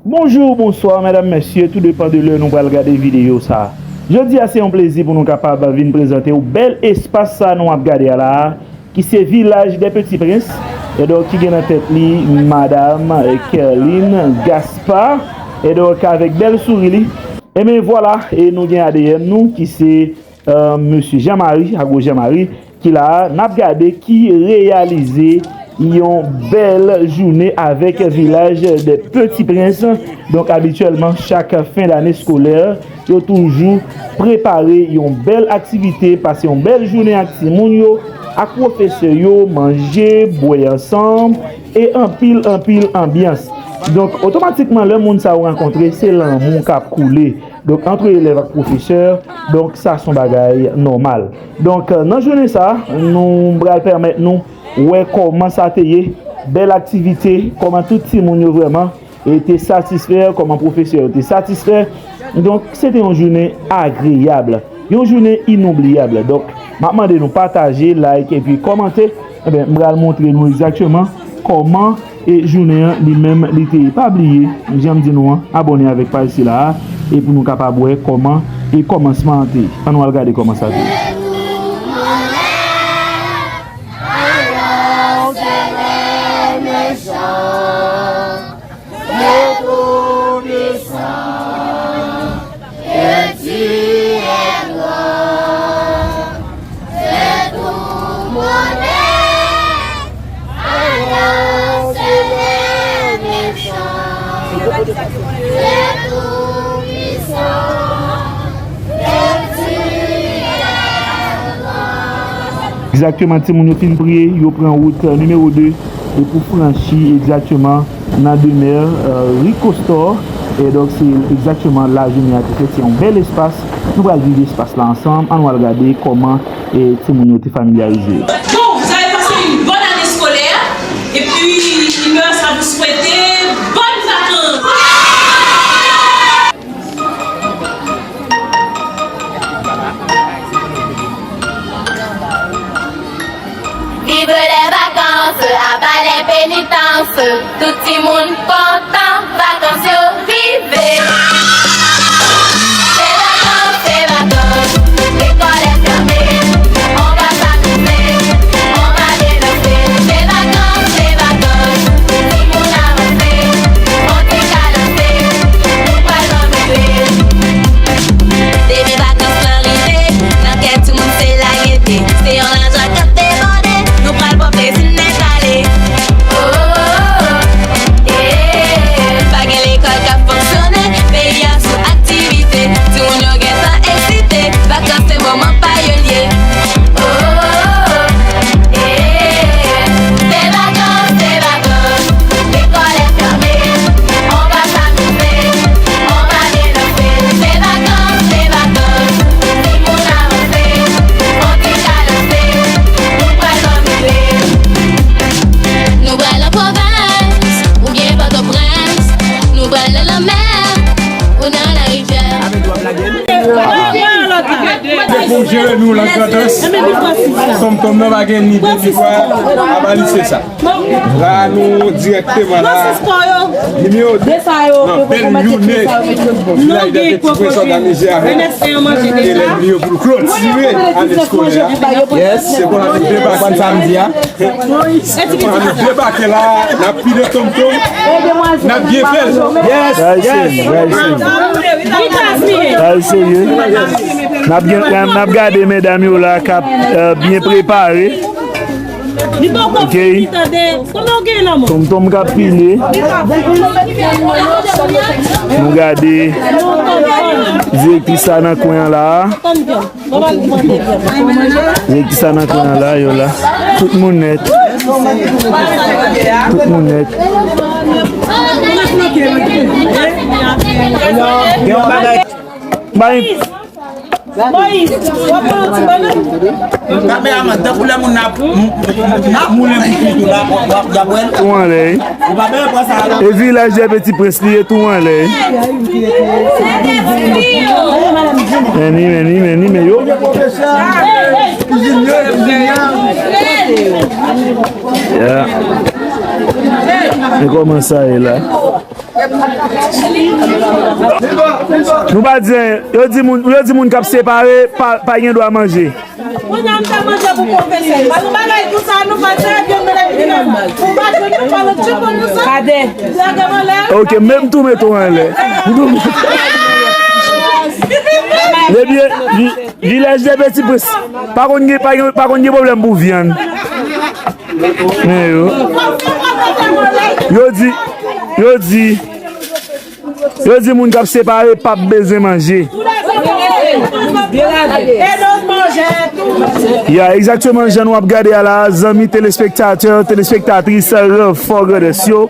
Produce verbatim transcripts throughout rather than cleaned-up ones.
Bonjou, bonswa, medam, mesye, tou depan de lè nou pral gade videyo sa. Jodi a, se yon plezi pou nou kapab vin prezante w bèl espas sa nou ap gade a la a, ki se Vilaj dè Peti Prens, e donk ki gen nan tèt li madam, eh, Kerline Gaspard, e donk avèk bèl souri li. Ebyen vwala, e nou gen A D M nou ki se, eh, mesye Jean Marie, Agwo Jean Marie, ki la a. N ap gade ki reyalize yon bèl jounen avèk Vilaj dè Peti Prens. Donk, abityèlman, chak fen dane eskolè, yo toujou prepare yon bèl aktivite, pase yon bèl jounen ak timoun yo, ak pwofesè yo, manje, bwè ansanm, e anpil, anpil anbyans. Donk, otomatikman, lè moun sa yo rankontre, se lanmou k ap koule. Donk, ant elèv ak pwofesè, donk, sa se yon bagay nòmal. Donk, nan jounen sa, nou pral pèmèt nou wè kòman sa te ye, bèl aktivite, kòman tout timoun yo vrèman e te satisfè, kòman pwofesè yo te satisfè. Donk, se te yon jounen agreyab, yon jounen inoubliyab. Donk, m ap mande nou pataje, like, epi kòmante. Ebyen, m pral montre nou egzakteman kòman e jounen an li menm li te ye. Pa bliye, jan m di nou an, abòne avèk paj sila a, e pou nou kapab wè kòman e kòmansman an te ye. Ann nou al gade kòman sa te ye. Egzakteman, timoun yo fin priye, yo pran wout, eh, nimewo de, e pou franchi egzakteman nan demè, eh, ri Kostò. E donk, se egzakteman la jounen an te fèt. Se yon bèl espas. Nou pral viv espas la ansanm. Ann nou al gade kòman, eh, timoun yo te familyarize yo. Bon, vous avez passé une bonne année scolaire et puis il me reste à vous souhaiter bonnes vacances. Viv lè vakans, aba lè penitans. Tout timoun kontan, vakans yo rive. Se vakans, se vakans, lekòl è fèmen. On va s'amuser, on va dénoncer. Se vakans, se vakans, timoun avanse. On ti kalanse, nou pral anmele. Depi vakans lan rive, nan kè timoun se la gete. Se yon lajwa k ap debòde, nou pral pran plezi nèt ale. Oh, oh, oh, yeah. Pa gen lekòl k ap fonksyone, peyi a sou aktivite. Timoun yo gentan eksite, vakans se moman pa yo l ye. Oh, oh, oh, yeah. Se vakans, se vakans, lekòl è fèmen. On va s'amuser, on va dénoncer. Se vakans, se vakans, timoun avanse. On ti kalanse, nou pral anmele. Nou pral an pwovens, oubyen Pòtoprens. Nou pral nan lanmè, ou nan larivyè. Pou jere nou nan Grandans, Tonmtonm nan pa gen ni de ni twa, aba li se sa. La nou dirèkteman la. Nimewo de. Nan bèl jounen Vilaj dè Peti Prens òganize avèk elèv li yo pou nou klotire ane eskolè a. Yes. Se konsa nou debake. Konn samdi a. Nou debake la, n ap pile tonmtonm, n ap byen fè l. Yes, yes. Bagay serye, bagay serye. N ap gen, n ap gade medam yo la k ap, eh, byen prepare. Ok. Tonmtonm k ap pile. Nou gade direktris sa nan kwen an la. Nèg ki sa nan kwen an la, yo la. Tout moun nèt. Tout moun nèt. Bay. Kameraman, tankou lè moun ap, m- m- ap moulen pou fri tou la, w ap, w ap wè l. Ou anlè. Ou pa bezwen pran sa la. E Vilaj dè Peti Prens li ye tou anlè. Meni, meni, meni, men yo. Ya. Men kòman sa ye la? Nou pa di anyen. Yo di moun, yo di moun k ap separe pa, pa gen dwa manje. Kounye a m te manje pou pwofesè. Pa gen bagay pou sa, nou pa se vye mwen la vin nan. Ou pa jwenn nou pa lòt tchoup pou sa. Kadè. Lage m anlè. Ok, menm tou mete w anlè. Ebyen, vi-, Vilaj de Petit Prince pa konn gen, pa gen, pa konn gen pwoblèm pou vyann. Men yo. Yo di, yo di, yo di moun k ap separe p ap bezwen manje. Ya, egzakteman jan nou ap gade a la, zanmi telespektatè, telespektatris, ranfò grandans yo.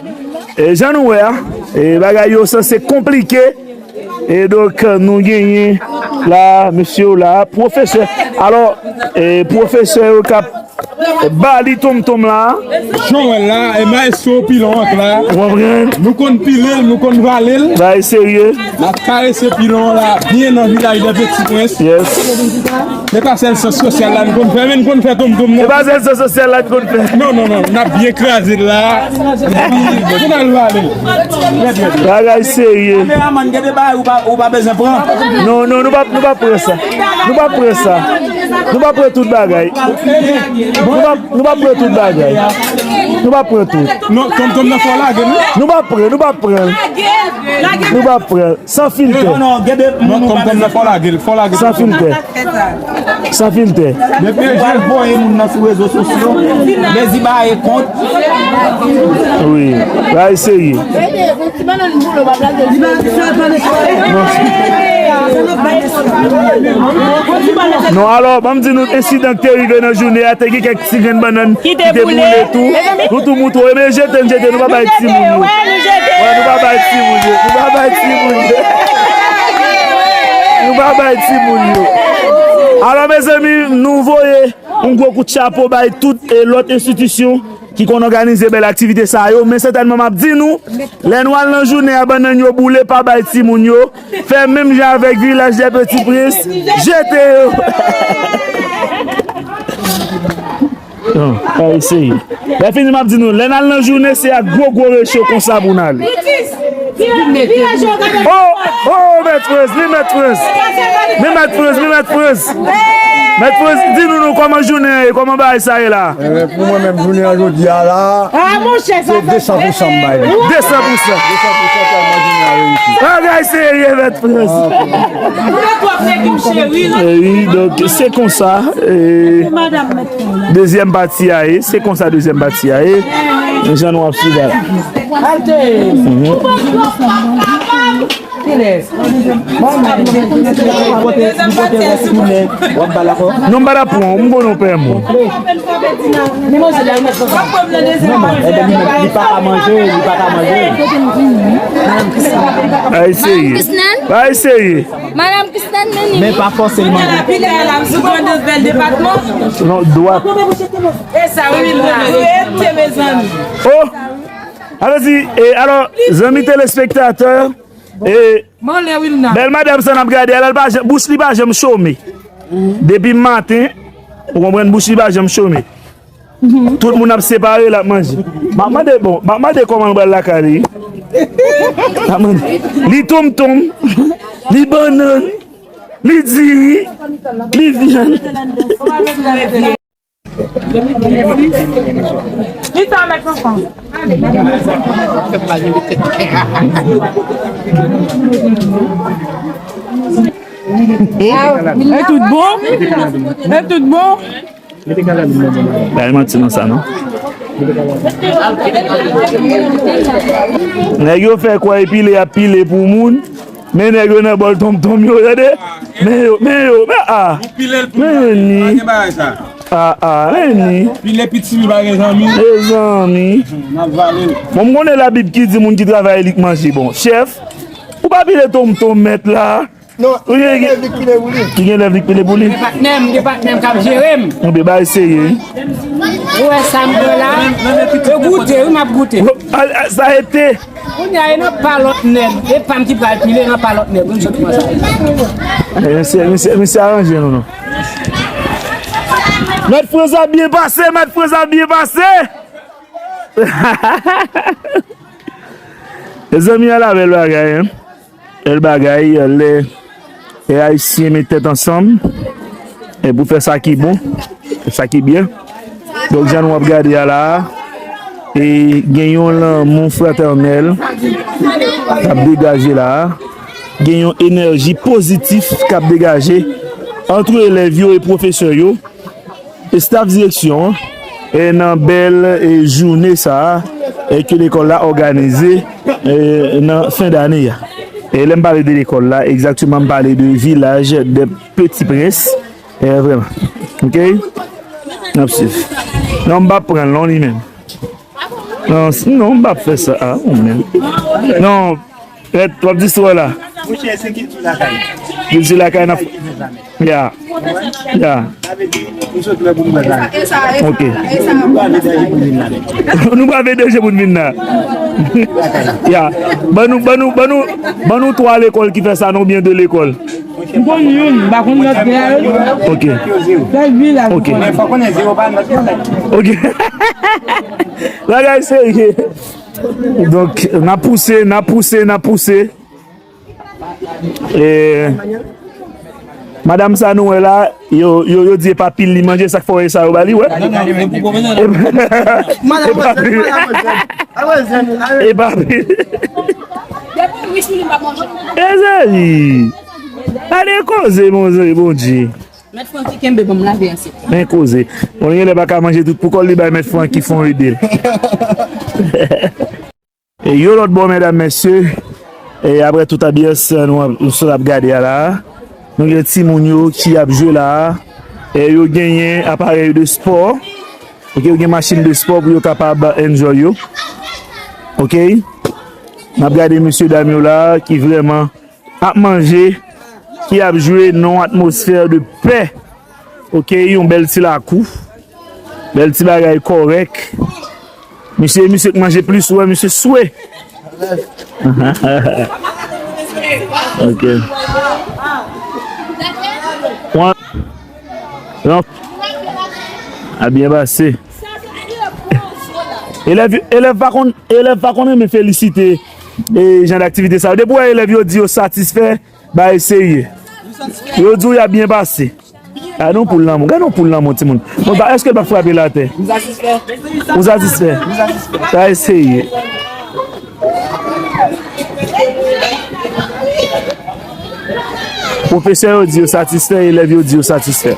E jan nou wè a, e bagay yo sanse konplike. E donk, nou genyen la, mesye yo la, pwofesè. Alò, e, pwofesè yo k ap ba li tonmtonm la. Jan w wè l la, e mayestwo pilon an k la. Ou konprann? Nou konn pile l, nou konn vale l. Bagay serye. N ap karese pilon an la, byen nan vilaj de Petit Prince. Yes. Se pa sèl sans sosyal la n konn fè, men n konn fè tonmtonm nan. Se pa sèl sans sosyal la n konn fè. Non, non, non, n ap byen kraze l la. Epi, nou al vale l. Bagay serye. Kameramann, gen de bagay ou pa, ou pa bezwen pran. Non, non, nou pa, nou pa pran sa. Nou pa pran sa. Nou pa pran tout bagay. Nou pa, nou pa pran tout bagay. Nou pa pran tout. Non, tonmtonm nan fò lage l wi. Nou pa pran, nou pa pran. Nou pa pran. San filtè. Non, non, gen de moun ou pa bezwen. San filtè. San filtè. Depi jèn voye moun nan sou rezo sosyo, mezi bare kont. Wi, la eseye. Non, alò, ban m di nou, ensidan ki te rive nan jounen a, te gen kèk ti grenn bannann ki te boule tou. Nou tou moutre, men jete n jete, nou pa bay timoun yo. Wè, nou pa bay timoun yo. Nou pa bay timoun yo. Nou pa bay timoun yo. Alò, mezanmi, nou voye yon gwo kout chapo bay tout, e, lòt enstitisyon ki konn òganize bèl aktivite sa yo. Men sètènman, m ap di nou, lè nou al nan jounen a, bannann yo boule, pa bay timoun yo. Fè menm jan avèk Vilaj de Petit Prince, jete yo. Non, pa eseye. Lè fini, m ap di nou, lè n al nan jounen, se ak gwo, gwo recho konsa pou n ale. Oh, oh, Mèt Frans, wi, Mèt Frans. Wi, Mèt Frans, wi, Mèt Frans. Mèt Frans, di nou, nou, kòman jounen an ye, kòman bagay sa ye la? Ebyen, pou mwen menm, jounen an jodi a la, se de san pou san m bay li. De san pou san. De san pou san tèlman jounen an reyisi. Bagay serye, Mèt Frans. E wi, donk, se konsa, e, dezyèm pati a ye, se konsa dezyèm pati a ye, jan nou ap swiv la. Non, m pa ta pran, m konnen w pè mwen. Li pa ka manje, li pa ka manje. Ay, serye. Ay, serye. Madanm Christelle, men li. Men pa fòseman. Pilè a la, m sou grandans bèl depatman. Non, dwat. E sa, wi, la. Rete, mezanmi. Oh! Alò, di, e, alò, zanmi telespektatè, e, bèl madanm sa n ap gade a la, l pa janm, bouch li pa janm chome. Depi maten, ou konprann, bouch li pa janm chome. Tout moun ap separe, l ap manje. M ap mande, bon, m ap mande kòman l pral lakay li. M ap mande. Li tonmtonm, li bannann, li diri, li vyann. Li ta mèt anfan. E tout bon? E tout bon? Pa gen manti nan sa, non. Nèg yo fè kwè pile y ap pile pou moun, men nèg yo nan bòl tonmtonm yo, tande? Men yo, men yo, men a. Men ni. A, a, men ni. Pile piti li pa gen zanmi. Mezanmi. N ap vale l. Bon, m konnen Labib ki di moun ki travay li k manje. Bon, chèf, ou pa pile tonmtonm mèt la. Non, ki gen lèv li k pile pou li. Ki gen lèv li k pile pou li. Gen patnè m, gen patnè m k ap jere m. Ou byen ba eseye. Ou wè sa m pran la? Yo goute, wi, m ap goute. Sa ete. Kounye a, e nan pa lòt nèg. E pa m ki pral pile, nan pa lòt nèg. Wi, m sot pran sa. Misye, misye, misye aranje nou, non. Mèt Frans ap byen pase, Mèt Frans ap byen pase. Mezanmi, ala bèl bagay, hein. Bèl bagay, lè, lè Ayisyen met tèt ansanm, e pou fè sa ki bon, fè sa ki byen. Donk, jan nou ap gade a la a, e gen yon lanmou fratènèl k ap degaje la a. Gen yon enèji pozitif k ap degaje ant elèv yo e pwofesè yo. Estaf direksyon an, e nan bèl, e, jounen sa a, e, ke lekòl la òganize, e, nan fen dane a. E lè m pale de lekòl la, egzakteman, m pale de vilaj de Petit Prince, e, vrèman. Ok? N ap swiv. Non, m p ap pran l non, li menm. Non, s- non, m p ap fè sa. Ah, ou menm. Non, rèt, w ap distwè la. Mouche, se kilti lakay. Kilti lakay, n ap. Ya. Ya. Sa vle di, nou sot lè pou nou wè sa. Ok. Nou pa vle danje pou nou vin la. Nou pa vle danje pou nou vin la. Ya. Ban nou, ban nou, ban nou, ban nou twa lekòl ki fè sa, non, oubyen de lekòl. M konn youn, m pa konn lòt de a yo. Ok. Sèl vilaj m konnen. Men fò konnen zewo pa nòt yo. Ok. Bagay serye. Donk, n ap pouse, n ap pouse, n ap pouse. E, madanm sa nou wè la, yo, yo, yo di e pa pil li manje, sa k fè w wè sa yo ba li, wè. Non, non, e pou pwofesè la. E pa pil. E pa pil. Mezanmi. Gade koze, Bondye. Mèt Francky kenbe ban m lave ansyen. Men koze. Bon, li genlè pa ka manje tout pou kò l, li bay Mèt Francky fon ede l. E yon lòt bò, medam, mesye, e apre tout anbyans nou, nou sot ap gade a la, nou gen timoun yo ki ap jwe la, e yo genyen aparèy de spò, ok, yo gen machin de spò pou yo kapab enjoy yo, ok, n ap gade mesye dam yo la ki vrèman ap manje, ki ap jwe nan yon atmosfè de pè. Ok, yon bèl ti lakou. Bèl ti bagay kòrèk. Misye, misye k manje plis, ou wè, misye swe. Ok. Wan. Non. A byen pase. Elèv, elèv pa konn, elèv pa konn renmen felisite, e, jan d aktivite sa yo. Depi w wè elèv yo di yo satisfè, bagay serye. Yo di w y ap byen pase. Gade yon poul lanmou, gade yon poul lanmou, timoun. Bon, ba, èske l p ap frape l atè? Ou satisfè? Ou satisfè? Ou satisfè? Bagay serye. Pwofesè yo di yo satisfè, elèv yo di yo satisfè.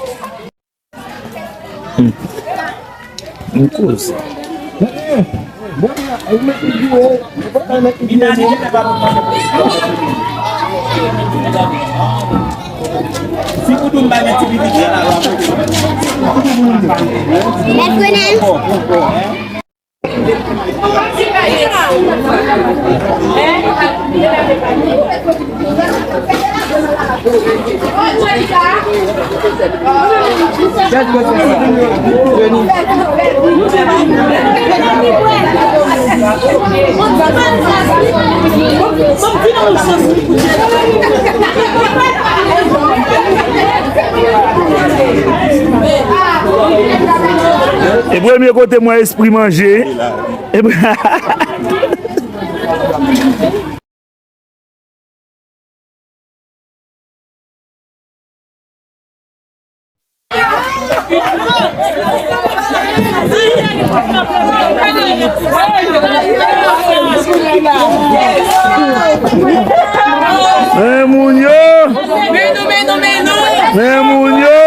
Hmm. M koze. E premye kote m wè espri manje. E pre- Men moun yo! Men moun yo!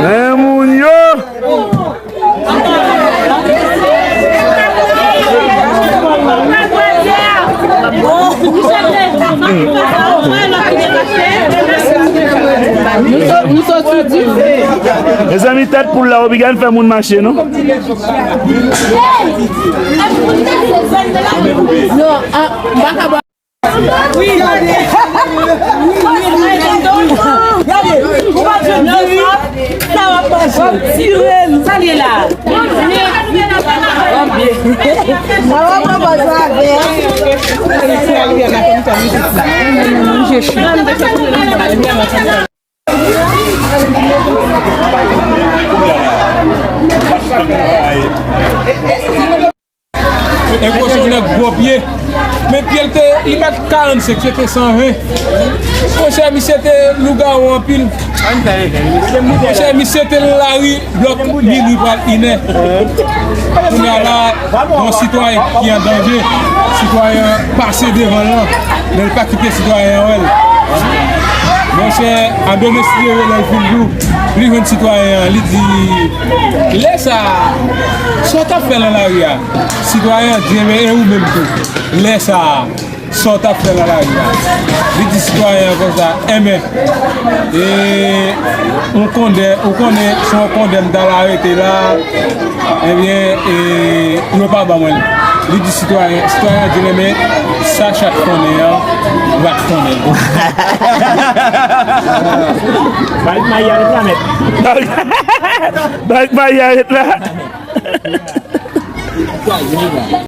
Men moun yo! Mezanmi, tèt poul la obliga n fè moun mache, non? Non, a, m pa ka bwè. Gade, ou pa jwenn diri, sa w ap manje. Tire l. Sa l ye la? Manje chou. E gwo se yon nèg gwo pye. Men pye l te, li pa t karannsenk, se te san ven. Monchè, misye te lougawou anpil. Monchè, misye te nan lari, blòk, minui pral inè. Kounye a la, yon sitwayen ki an danje, sitwayen an pase devan l lan, men l pa kite sitwayen an wè l. Monchè, an domestik lè l fin di w, li jwenn sitwayen an, li di, lè sa a, sa w t ap fè nan lari a? Sitwayen an di, enben, e ou menm tou? Lè sa a, sa w t ap fè nan lari a? Li di sitwayen an konsa, enben, e, ou konnen, ou konnen, se yon kondè m t al arete la, ebyen, e, yo pa ban mwen l. Li di sitwayen, sitwayen an di l, enben, sa chat konnen an, rat konnen l. Bal mayi a ret la, mèt. Bal mayi a ret la.